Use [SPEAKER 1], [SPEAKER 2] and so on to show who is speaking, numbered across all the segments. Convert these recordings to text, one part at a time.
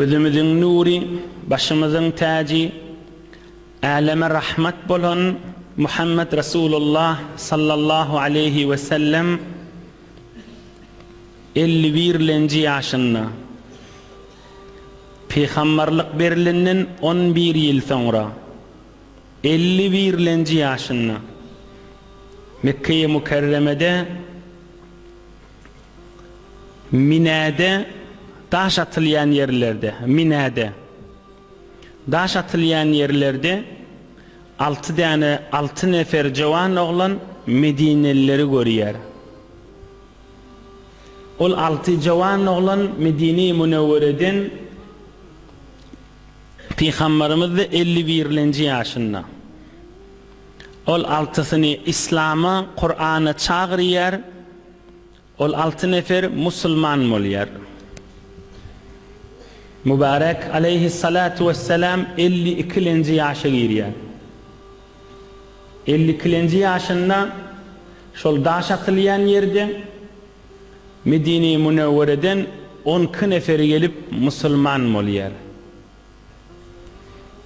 [SPEAKER 1] Gözümiziň nury, başymyzyň täji, äleme rahmat bolan Muhammet Resulullah sallallahu aleýhi we sellem 51-lenji ýaşynda, pygamberlik berilenden on bir ýyl soňra, 51-lenji ýaşynda Mekgeýi Mükerremede Minäde daş atylýan ýerlerde, Minäde daş atylýan ýerlerde alty däne, alty nefer jowan oglan medinelileri görýär. Ol alty jowan oglan Medine-i Münewwereden Pygamberimiz-de 51-lenji ýaşynda. Ol altysyny Yslama, Kurana çagyrýar. Ol alty nefer musulman bolýar. Mübarek aleýhissalatu wessalam 52-lenji ýaşa girýär. 52-lenji ýaşynda şol daş atylýan ýerde Medine-i Münewwereden on iki neferi gelip musulman bolýar.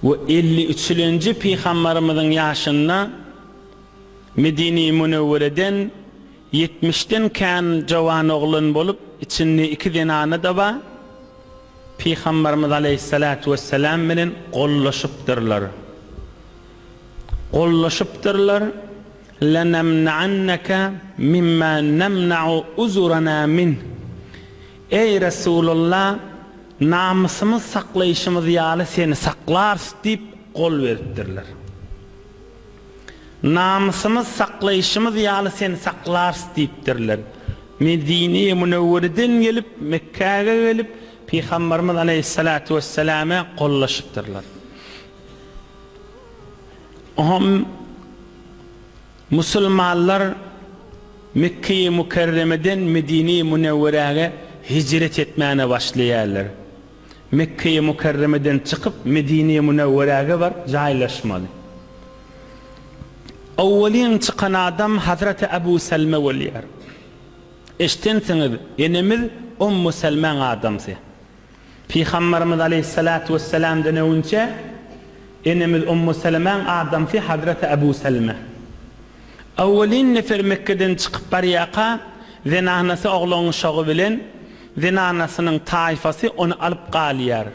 [SPEAKER 1] We 53-lenji pygambarymyzyň ýaşynda Medine-i Münewwereden Ýetmişden kän jowan oglan bolup, içinde iki zenany-da bar, Pygamberimiz aleýhissalatu wessalam bilen gollaşypdyrlar. Gollaşypdyrlar, Lenemna'anneke mimma nemna'u uzurana minh. Eý, Resulullah, namysymyz saklaýşymyz ýaly seni saklarys diýip gol beripdirler. Namysymyz saklaýşymyz ýaly seni saklarys diýipdirler. Medine-i Münewwereden gelip, Mekgäge gelip, Pygamberimiz aleýhissalatu wesselame gollaşypdyrlar. Oňam musulmanlar Mekge-i Mükerremeden Medine-i Münewweräge hijret etmäne başlaýarlar. Mekge-i Mükerremeden çykyp, Medine-i Münewweräge baryp jaýlaşmaly. Owwalyn çykan adam Hazreti Ebu Selme bolýar. Eşdensiňiz, enemiz Ummu Selmäň adamsy. Pygamberimiz aleýhissalatu wessalamdan öwünçä enemiz Ummu Selemäň adamsy Hazreti Ebu Selme. Owwalyn nefer Mekgeden çykyp barýarka, zenanasy oglan uşagy bilen zenanasynyň taýfasy ony alyp galýar.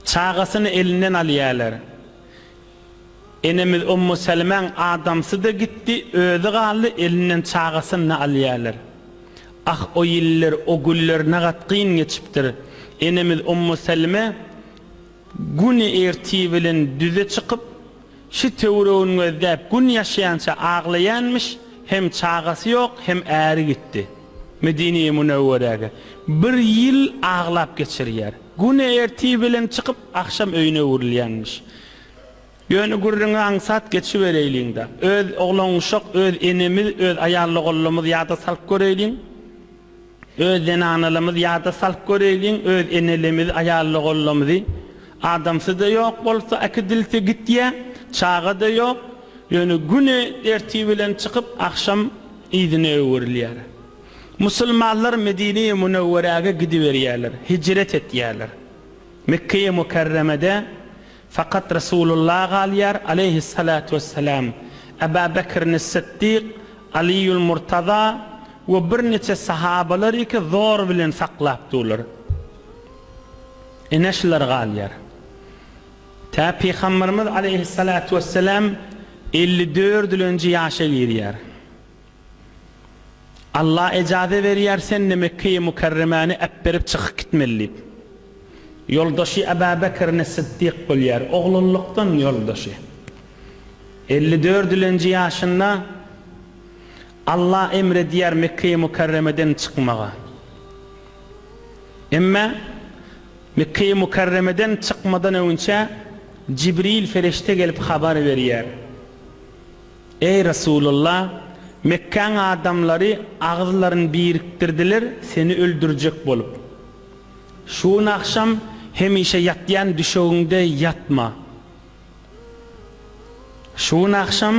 [SPEAKER 1] Çagasyny elinden alýarlar. Enemiz Ummu Selemäň adamsy-da gitdi, özi galdy, elinden çagasyny-da alýarlar. Ah, o ýyllar, o günler nagat kyn geçipdir. Enemiz Ummu Seleme güni ertir bilen düze çykyp, Şi töweregini gözläp gün ýaşýança aglaýanmyş, hem çagasy ýok, hem äri gitdi. Medine-i Münewweräge bir ýyl aglap geçirýär. Güne ertir bilen çykyp, agşam öýüne öwrülýänmiş. Ýöne gürrüňi aňsat geçibereýliň-dä. Öz oglan-uşak, öz enemiz, öz aýal-ogullarymyzy ýada salyp göreýliň. Öz zenanalarymyzy ýada salyp göreýliň, öz enelerimizi, aýal-ogullarymyzy. Adamsy-da ýok bolsa, äkidilse gitýä, çaga-da ýok. Ýöne güne ertir bilen çykyp, agşam yzyna öwrülýär. Musulmanlar Medine-i Münewweräge gidiberýärler, hijret etýärler. Mekge-i Mükerremede fakat Resulullah galýar, aleýhissalatu wessalam, Eba Bekrin-i-Sytdyk, Aliýul Murtaza we birniçe sahabalar iki zor bilen saklap durlar. Ine şular galýar. Tä Pygamberimiz aleýhissalatu wessalam 54-lenji ýaşa girýär. Allah ejaze berýär sen-de Mekgeýi Mükerremäni äpberip çykyp gitmeli diýip. Ýoldaşy Eba Bekrini Sytdyk bolýar, oglanlykdan ýoldaşy. 54-lenji ýaşynda Allah emr edýär Mekgeýi Mükerremeden çykmaga. Emme Mekgeýi Mükerremeden çykmadan öňünçä Jibril fereşte gelip habar berýär. Eý, Resulallah! Mekgäň adamlary agyzlaryny birikdirdiler seni öldürjek bolup. Şu gün agşam hemişe ýatýan düşegiňde ýatma. Şu gün agşam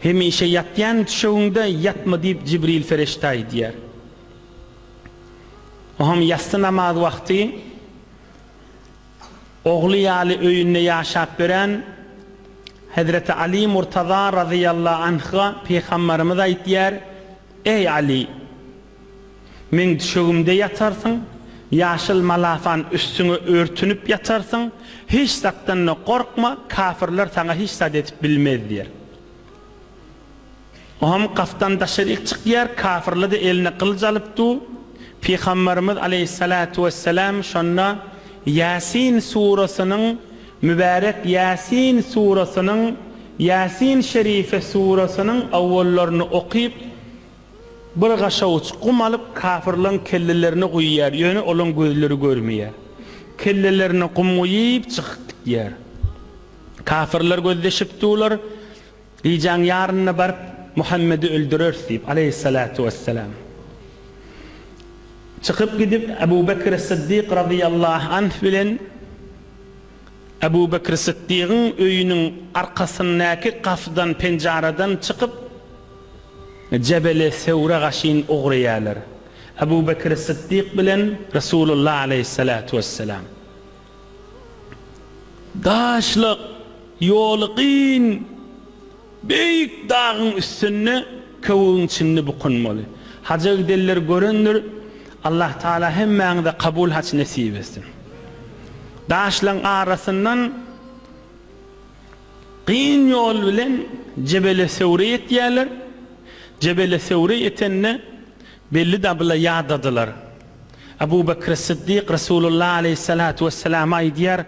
[SPEAKER 1] hemişe ýatýan düşegiňde ýatma diýip Jibril fereşte aýdýar. Oňam ýassy namaz wagty. Ogly ýaly öýünde ýaşap ýören Hezreti Aly Murtaza razyýallahu anhga Pygambarymyz aýtýar, Eý Aly! Meň düşegimde ýatarsyň, ýaşyl malafan üstüňe örtünip ýatarsyň, hiç zatdan-da gorkma, kafirler saňa hiç zat edip bilmez diýer. Oam gapdan daşaryk çykýar, kafirler-de eline gylyç alyp dur. Pygambarymyz aleýhissalatu wessalam şonda Ýasin surasynyň, mübärek Ýasin surasynyň, Ýasin şerife surasynyň owwallaryny okyp, Bir gaşawuç gum alyp kafirleň kellelerine guýýar, ýöne olaň gözleri görmeýär. Kellelerine gum guýyp çykyp gitýär. Kafirler gözleşip durlar, gijäň ýarynda baryp Muhammedi öldüreris diýip, aleýhissalatu wessalam. Çykyp gidip Ebu Bekr Syddyk razyýallahu anh bilen Ebu Bekr Syddygyň öýüniň arkasyndaky gafydan, penjaradan çykyp, Jebeli Sewre gaşyn ugraýarlar. Ebu Bekri Syddyk bilen Resulullah aleýhissalatu wessalam. Daşlyk, ýoly kyn, beýik dagyň üstünde köwügiň içinde bukunmaly. Haja gidenler görendir, Allah Tagala hemmäňize kabul haç nesip etsin. Daşlaň arasyndan Kyn ýol bilen Jebele Söwre ýetýärler. Jebele Söwre ýetende belli dabla ýadadylar. Abu Bekr Syddyk Resulullah aleýhissalatu wesselama aýdýar,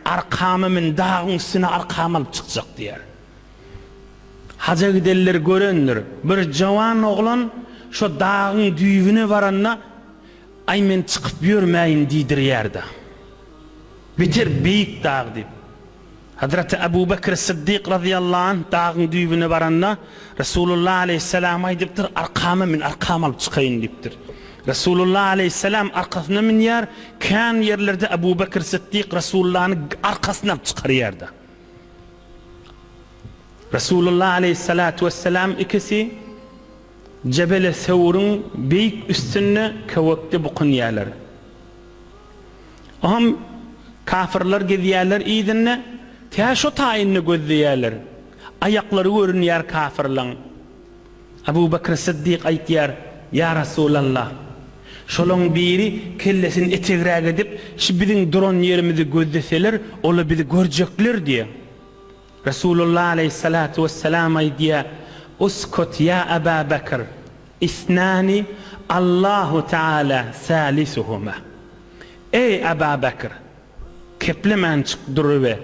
[SPEAKER 1] Arkama min, dagyň üstüne arkamy alyp çykjak diýýär. Haja gidenler görendir. Bir jowan oglan şo dagyň düýbüne baranda, Aý men çykyp ýörmäýin diýdirýär-de. Beter beýik dag diýip. Hazreti Abu Bekr Syddyk razyýallahu anh dagyň düýbüne baranda, Resulullah aleýhissalama aýdypdyr, Arkama min, arkama alyp çykaýyn diýipdir. Resulullah aleýhissalam arkasyna münýär, kän ýerlerde Abu Bekr Syddyk Resulullahny arkasyna alyp çykarýar-da. Resulullah aleýhissalatu wessalam ikisi Jebele Sewriň beýik üstünde köwekde bukunýarlar. Oňam kafyrlar gezýärler yzynda, tä şo taýyny gözleýärler. Aýaklary görünýär kafyrlaň. Abu Bekr Syddyk aýtýar, Ýa Rasulallah! Şolaň biri kellesini etegräk edip, şi biziň duran ýerimizi gözleseler, ola bizi görjekler diýýär. Resulullah aleýhissalatu wessalam aýdýar, Uskut ýa Aba Bekr, isnani Allahu Teala salisuhuma. Eý Aba Bekr, keplemän çyk duruber.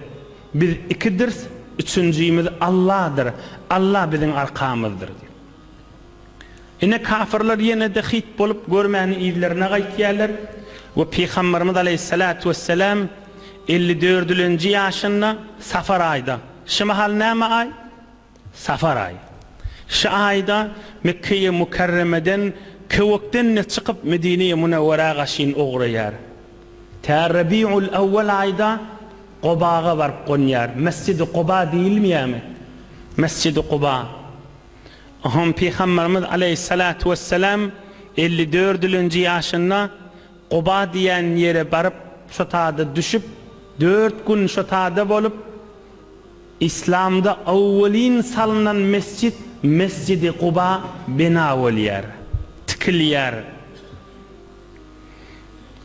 [SPEAKER 1] Biz ikidirs, üçünjimiz Allahdyr, Allah biziň arkamyzdyr diýip. Ine kafyrlar ýene-de hit bolup görmäni yzlaryna gaýtýarlar we Pygamberimiz aleýhissalatu wessalam 54-lenji ýaşynda Safar aýda, şu mahal näme aý? Safar aýy. Şu aýda Mekgeýi Mükerremeden köwekden-de çykyp Medineýi Münewwerä gaşyn ugraýar. Tä Rebiul Ewwel aýda Gubaga baryp gonýar. Mesjidi Guba diýilmeýärmi? Mesjidi Guba. Oňam Pygamberimiz aleýhissalatu wessalam 54-lenji ýaşynda Guba diýen ýere baryp şo tada düşüp, dört gün şo tada bolup, Yslamda awwelin salynan mesjit Mesjidi Guba bina bolýar, tikilýär.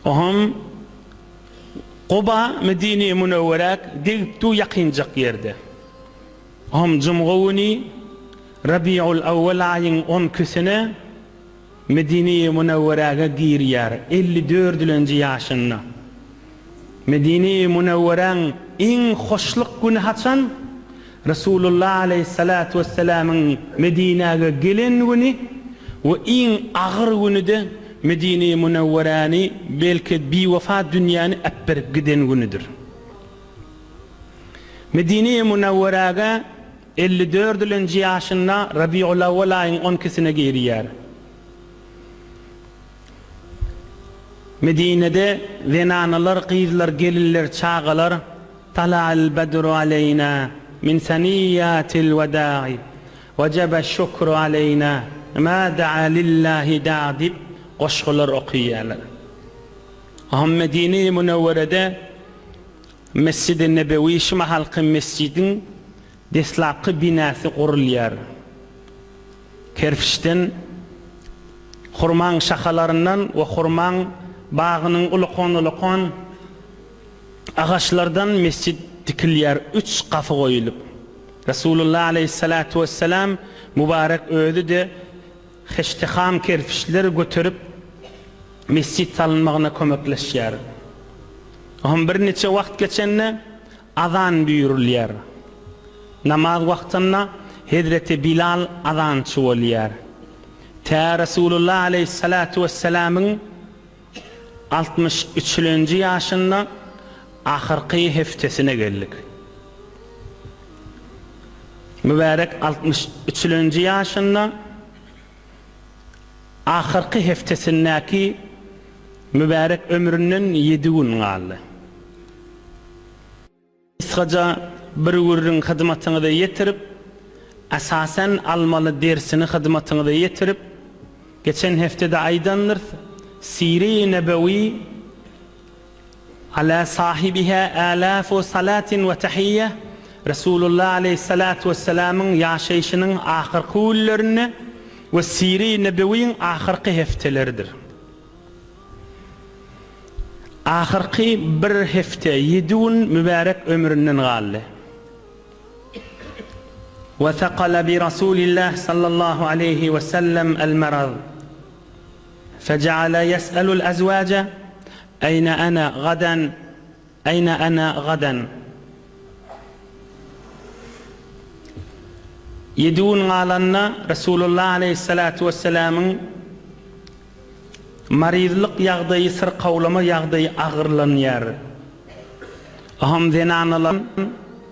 [SPEAKER 1] Oňam Guba Medine-i Münewweräk degip dur ýakynjak ýerde. Oňam jumga güni Rabiul Awwel aýyň on ikisine Medine-i Münewweräge girýär, 50 dördülenji ýaşynda. Medine-i Münewweräň iň hoşluk güni haçan? Resulullah aleýhissalatu wessalamyň Medinäge gelen güni we iň agyr güni-de Medine-i Münewweräni belki biwefa dünýäni äpberip giden günüdir. Medine-i Münewweräge 50 dördülenji ýaşynda Rabiulawwal aýyň on ikisine girýär. Medinede zenanalar, gyzlar, gelinler, çagalar Tala'al bedru aleýna min seniýýatil weda'i wejebe şükru aleýna ma da'a lillahi da' diýip goşgular okaýarlar. Oňa Medine-i Münewwerede. Mesjidi Nebewi şu mahalky mesjidiň deslapky binasy gurulýar. Kerpiçden, hurmaň şahalaryndan we hurmaň bagynyň ulakan-ulakan agaçlardan mesjit dikilýär, üç gapy goýulyp. Resulullah aleýhissalatu wessalam mübarek özi-de heşdeham kerpiçler göterip mesjit salynmagyna kömekleşýär. Ohm birniçe wagt geçende azan buýrulýar. Namaz wagtynda hezreti Bilal azançy bolýar. Tä Resulullah aleýhissalatu wessalamyň 60 üçülenji ýaşynda ahyrky heftesine geldik. Mübärek 60 üçülenji ýaşynda ahyrky heftesindäki mübärek ömründen ýedi gün galdy. Gysgaja bir gürrüň hyzmatyňyza ýetirip, esasan almaly dersini hyzmatyňyza ýetirip, geçen heftede aýdandyrys, Sire-i Nebewi Ala sahibiha alafu salatin we tahiýýe, Resulullah aleýhissalatu wessalamyň ýaşaýşynyň ahyrky günlerinde we Sire-i Nebewiň ahyrky hefteleridir. Ahyrky bir hepde, ýedi gün mübärek ömründen galdy. We sakala bi Rasulillah sallallahu aleýhi we sellem el-maraz. Fejeale ýes'elul ezwaje, Eýne ene gadan, eýne ene gadan. Ýedi gün galanda Resulullah aleýhissalatu wessalamyň Maryzlyk ýagdaýy syrkawlama ýagdaýy agyrlanýar. Aham zenanalar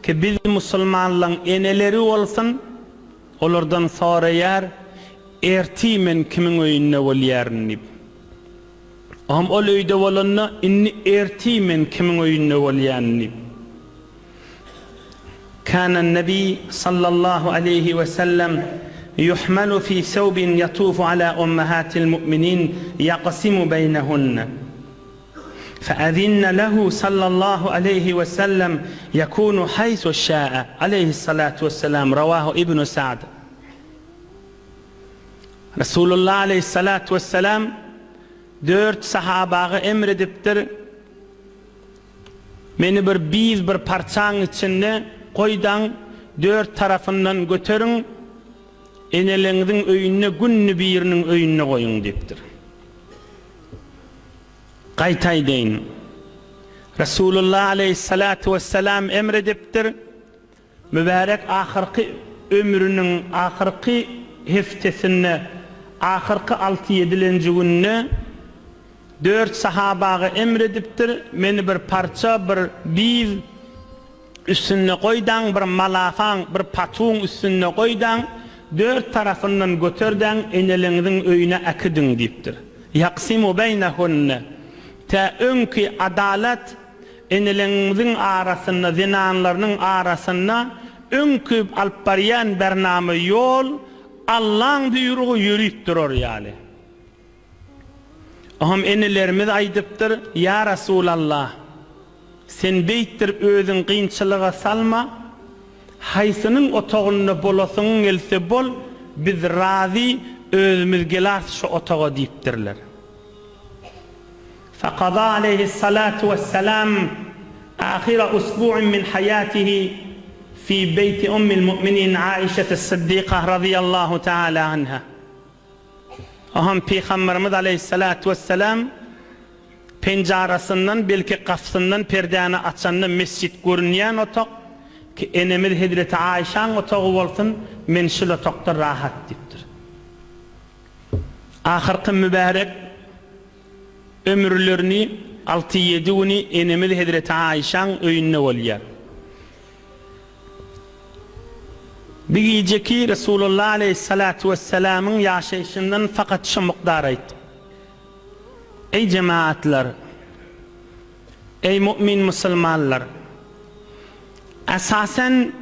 [SPEAKER 1] ki biz musulmanlaň eneleri bolsun olardan soraýar ertir men kimiň öýünde bolýaryn diýip. Aham ol öýde bolanda indi ertir men kimiň öýünde bolýan diýip. Kânen Nebi sallallahu aleýhi we sellem yuhmelu fî sewbin yatûfu alâ ummahâtil mu'minîn yaqsimu beýnehunne. Feezinne lehu sallallahu aleýhi we sellem yekûnu haýsu şâ'e aleýhissalâtu wesselâm Rawâhu Ibnu Sa'd. Resulullah aleýhissalâtu wesselâm dört sahabaga emr edipdir, Meni bir biz bir parçaň içinde goýdaň, dört tarapyndan göteriň, eneleňiziň öýünde günde biriniň öýünde goýuň diýipdir. Gaýta aýdaýyn. Resulullah aleýhissalatu wessalam emr edipdir, Mübärek ahyrky ömrüniň ahyrky heftesinde, ahyrky alty-ýedilenji günde dört sahabaga emr edipdir, Meni bir parça, bir biz üstünde goýdaň, bir malafaň, bir patuň üstünde goýdaň, dört tarapyndan göterdäň, eneleňiziň öýüne äkidiň diýipdir. Ýaksimu beýnehunne. Tä öňki adalat Eneleňiziň arasynda, zenanlarynyň arasynda öňki alyp barýan bernama ýol Allaň buýrugy ýörüp durar ýaly. Oňam enelerimiz aýdypdyr, Ýa Rasulallah, sen beýtdirip özüň kynçylyga salma, haýsynyň otagynda bolasyň gelse bol, biz razy, özümiz gelas şu otaga diýipdirler. Fakaza aleýhissalatu wessalam ahyra usbu'in min haýatihi fi beýti ummil mu'minin Aişetes-Syddika razyýallahu taala anha. Oňam Pygamberimiz aleýhissalatu wessalam penjarasyndan belki gapysyndan perdäni açanda mesjit görünýän otag ki enemiz hezreti Aişaň otagy bolsun men şul otagda rahat diýipdir. Ahyrky mübärek ömürlerini alty-ýedi güni enemiz hezreti Aişaň öýünde bolýar. Bir gijeki Resulullah aleýhissalatu wessalamyň ýaşaýşyndan fakat şu mukdar aýtdym. Eý jemaatlar! Eý mu'min musulmanlar! Esasen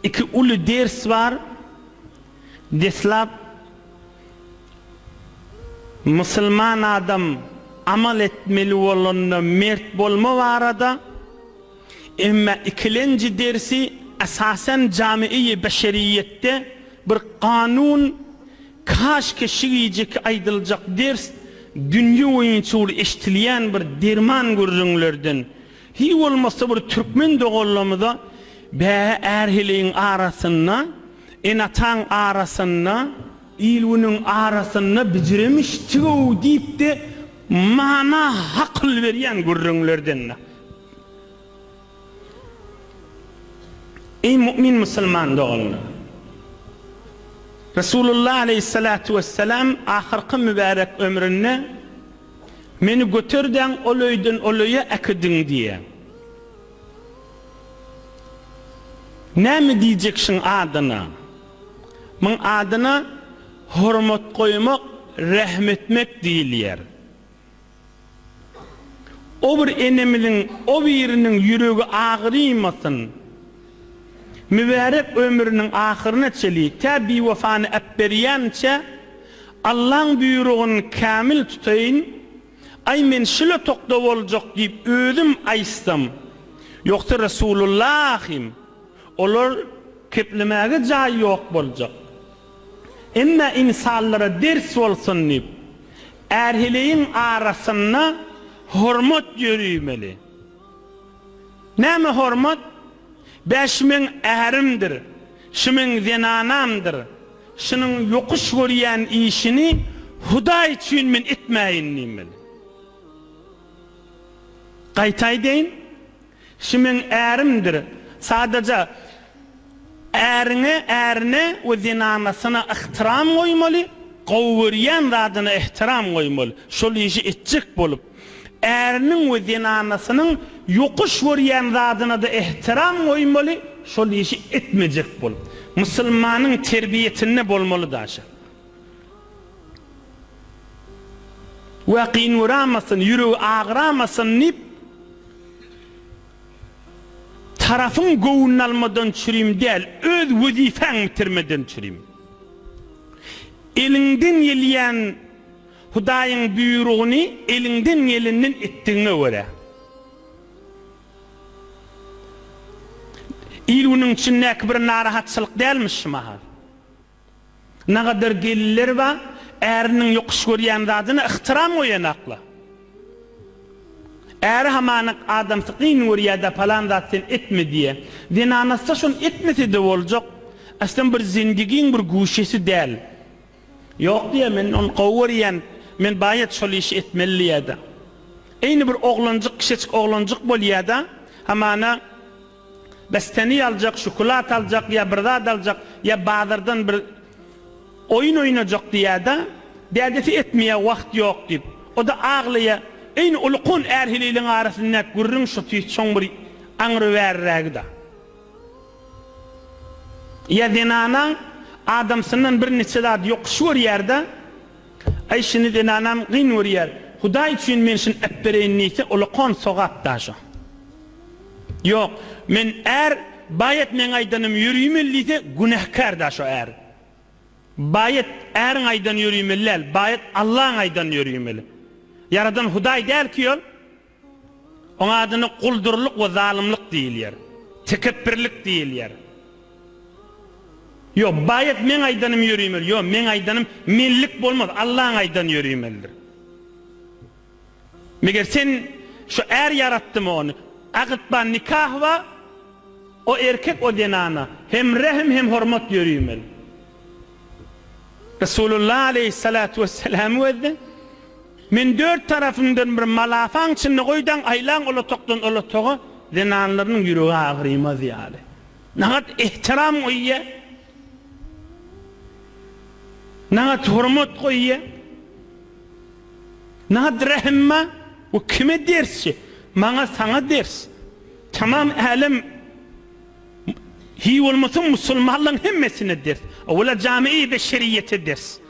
[SPEAKER 1] iki uly ders bar, Deslap musulman adam amal etmeli bolanda mert bolma barada. Emma ikilenji dersi esasen jamiýe beşeriýetde bir kanun kaşki şu gijeki aýdyljak ders dünýe boýunça bir eşdilýän bir derman gürrüňlerden hiý bolmasa bir türkmen doganlamyza bä är-heleýiň arasynda ene-ataň arasynda il-günüň arasynda bijiremiş tigow diýip-de mana hakyl berýän gürrüňlerden. Eý mu'min musulman doganlar! Resulullah aleýhissalatu wessalam ahyrky mübärek ömründe Meni göterdäň ol öýden ol öýe äkidiň diýýär. Näme diýjek şyň adyna? Muň adyna hormat goýmak, rähm etmek diýilýär. O bir enemiziň o biriniň ýüregi agyrymasyn. Mübärek ömrüniň ahyryna çeli, tä biwefany äpberýänçä, Allaň buýrugyny kämil tutaýyn, aý men şul otagda boljak diýip özüm aýtsam, ýogsa Resulullahym, olar keplemäge jaý ýok boljak. Emma ynsanlara ders bolsun diýip, är-heleýiň arasynda hormat ýöriýmeli. Näme hormat? Bä şu meň ärimdir, şu meň zenanamdyr, şunuň ýokuş görýän işini Hudaý üçin men etmäýin diýmeli. Gaýta aýdaýyn, şu meň ärimdir, sadaja Äriňe, ärine we zenanasyna yhtyram goýmaly, gowy görýän zadyna ehtiram goýmaly, şol işi etjek bolup, äriniň we zenanasynyň ýokuş görýän zadyna-da ehtiram goýmaly, şol işi etmejek bolup. Musulmanyň terbiýesinde bolmaly daşa. We kyn göramasyn, ýüregi agyramasyn diýip, Tarapyň göwnüni almadan çürim däl, öz wezipäňi bitirmeden çürim. Eliňden gelýän Hudaýyň buýrugyny eliňden gelenden etdigiňe görä. Il-günüň içindäki bir narahatçylyk dälmiş şu mahal. Nagadar gelinler bar, äriniň ýokuş görýän zadyna yhtyram goýanakla. Äri hamana adamsy kyn görýä-dä palan zat sen etme diýýä. Zenanasy-da şony etmese-de boljak. Aslem bir zendigiň bir guşesi däl. Ýok diýýä men ony gowy görýän, men baýat şol işi etmeli diýýä-de. Eýni bir oglanjyk kişeçik oglanjyk bolýa-da, hamana Besteni aljak, şokolad aljak ýa bir zat aljak, ýa bazardan bir oýun oýnajak diýýär-de, dädesi etmeýär, wagt ýok diýip. O-da aglaýar. Eýni ulukun är-heleýleň arasyndaky gürrüň şo tüýs çuň bir aňry bärirägi-de. Ýa zenanaň adamsyndan bir niçe zat ýokuş görýär-de, Aý şuny zenanam gyn görýär, Hudaý üçin men şuny äpbereýin diýse, ulukon sogap-da şo. Ýok, men är, baýat meň aýdanym ýöriýmeli diýse, günäkär-dä şo är. Baýat äriň aýdany ýöriýmeli däl, baýat Allaň aýdany ýöriýmeli. Ýaradan Hudaý däl ki ol. Oň adyna guldurlyk we zalymlyk diýilýär. Tekepbirlik diýilýär. Ýok, baýat meň aýdanym ýöriýmeli. Ýok, meň aýdanym menlik bolmaz, Allaň aýdany ýöriýmelidir. Meger sen şu är ýaratdymy ony? Agyt bar nikah bar o erkek o zenana hem rehim hem hormat ýöriýmeli. Resulullah aleýhissalatu wesselam gözde Men dört tarapymdan bir malafaň içinde goýdaň aýlaň ol otagdan ol otaga zenanlarynyň ýüregi agyrymaz ýaly. Nagat ehtiram goýýa. Nagat hormat goýýa. Nat rehimma bu kime dersçi? Maňa saňa ders. Tamam älem hiý bolmasa musulmanlaň hemmesine ders. Owala jami-i beşeriýete ders.